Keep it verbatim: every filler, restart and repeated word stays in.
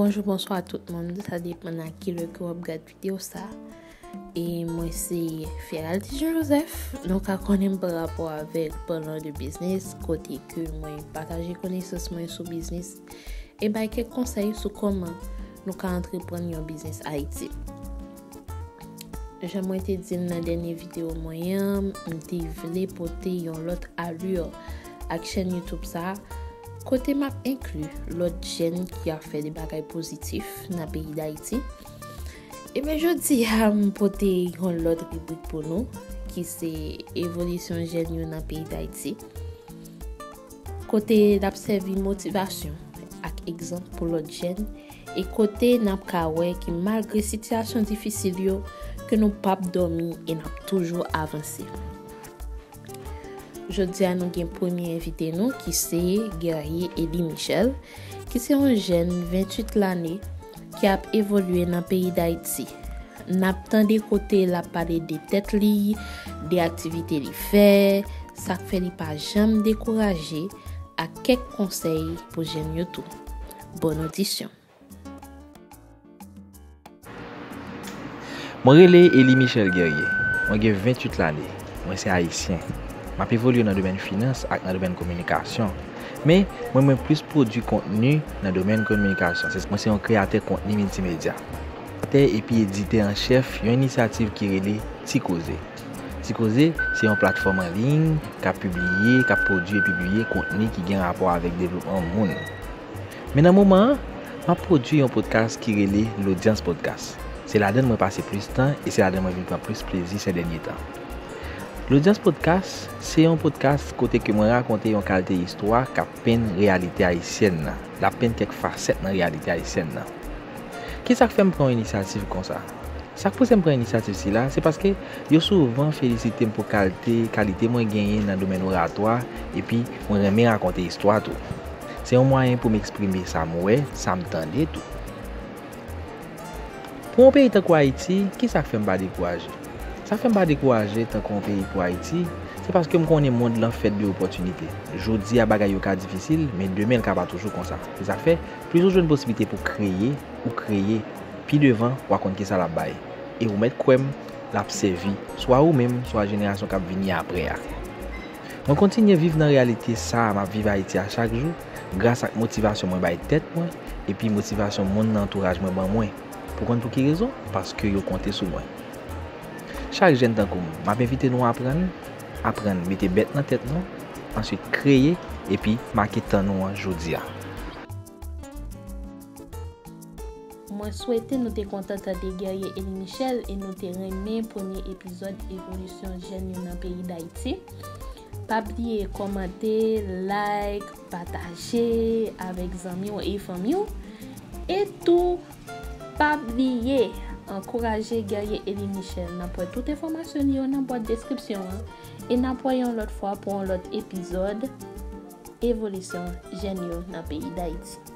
Bonjou, bonswa tout moun, sa depann a kilè ke w ap gad videyo sa. E mwen se Feralte Jean Joseph. Nou ka konnen m pa rapò avèk palan de biznis, kote ke mwen pataje konesans mwen sou biznis e bay kèk konsèy sou kòman nou ka antreprann yon biznis Ayiti. Jan mwen te di l nan dènye videyo mwen an, m te vle pote yon lòt alè ak chèn YouTube sa, kote m ap enkli lòt jèn ki ap fè de bagay pozitif nan peyi Dayiti. Ebyen, jodi a, m pote yon lòt ribrik pou nou, ki se evolisyon jèn yo nan peyi Dayiti, kote n ap sèvi motivasyon ak egzanp pou lòt jèn, e kote n ap ka wè ke malgre sitiyasyon difisil yo, ke nou p ap dòmi e n ap toujou avanse. Jodi a, nou gen premye envite nou, ki se Guerrier Elie Michel, ki se yon jèn venntuit lane ki ap evolye nan peyi Dayiti. N ap tande kote l ap pale de tèt li, de aktivite li fè, sa k fè li pa janm dekouraje, ak kèk konsèy pou jèn yo tou. Bòn odisyon. Mwen rele Elie Michel Guerrier. Mwen gen venntuit lane. Mwen se Ayisyen. M ap evolye nan domèn finans ak nan domèn kominikasyon. Men, mwen renmen plis pwodui kontni nan domèn kominikasyon. Se, mwen se yon kreyatè kontni miltimedya. Kreyatè epi editè an chèf yon inisyativ ki rele Ti Koze. Ti Koze se yon platfòm an liy k ap pibliye, k ap pwodui e pibliye kontni ki gen rapò avèk devlopman moun. Men nan moman an, m ap pwodui yon podcast ki rele Lodyans Podcast. Se ladan l mwen pase plis tan e se ladan l mwen vin pran plis plezi sè dènye tan. Lodyans Podcast se yon podcast kote ke mwen rakonte yon kalite istwa k ap penn reyalite ayisyèn nan. L ap penn kèk fasèt nan reyalite ayisyèn nan. Kisa k fè m pran yon inisyativ konsa? Sa k pouse m pran inisyativ sila, se paske yo souvan felisite m pou kalite, kalite mwen genyen nan domèn oratwa, epi mwen renmen rakonte istwa tou. Se yon mwayen pou m eksprime sa m wè, sa m tande tou. Pou yon peyi tankou Ayiti, kisa k fè m pa dekouraje? Sa k fè m pa dekouraje tankou yon peyi pou Ayiti, se paske m konnen mond lan fèt de opòtinite. Jodi a bagay yo ka difisil, men demen l ka pa toujou konsa. Se sa k fè, plis ou jwenn posiblite pou kreye, ou kreye, pi devan, w a konn kisa l ap bay. E ou mèt kwè m, l ap sèvi, swa ou menm, swa jenerasyon k ap vini apre a. Mwen kontinye viv nan reyalite sa a m ap viv Ayiti a chak jou, gras ak motivasyon mwen bay tèt mwen, epi motivasyon moun nan antouraj mwen ban mwen. Pou konn pou ki rezon? Paske yo konte sou mwen. Chak jèn tankou m, m ap envite nou aprann, aprann mete bèt nan tèt nou, answit kreye, epi make tan nou an jodi a. Mwen swete nou te kontan tande Guerrier Elie Michel e nou te renmen premye epizòd evolisyon jèn yo nan peyi Dayiti. Pa bliye kòmante, like, pataje avèk zanmi w e fanmi w. E tou, pa bliye ankouraje Guerrier Elie Michel. N ap wè tout enfòmasyon li yo nan bwat deskripsyon an. E n ap wè yon lòt fwa pou yon lòt epizòd evolisyon jèn yo nan peyi Dayiti.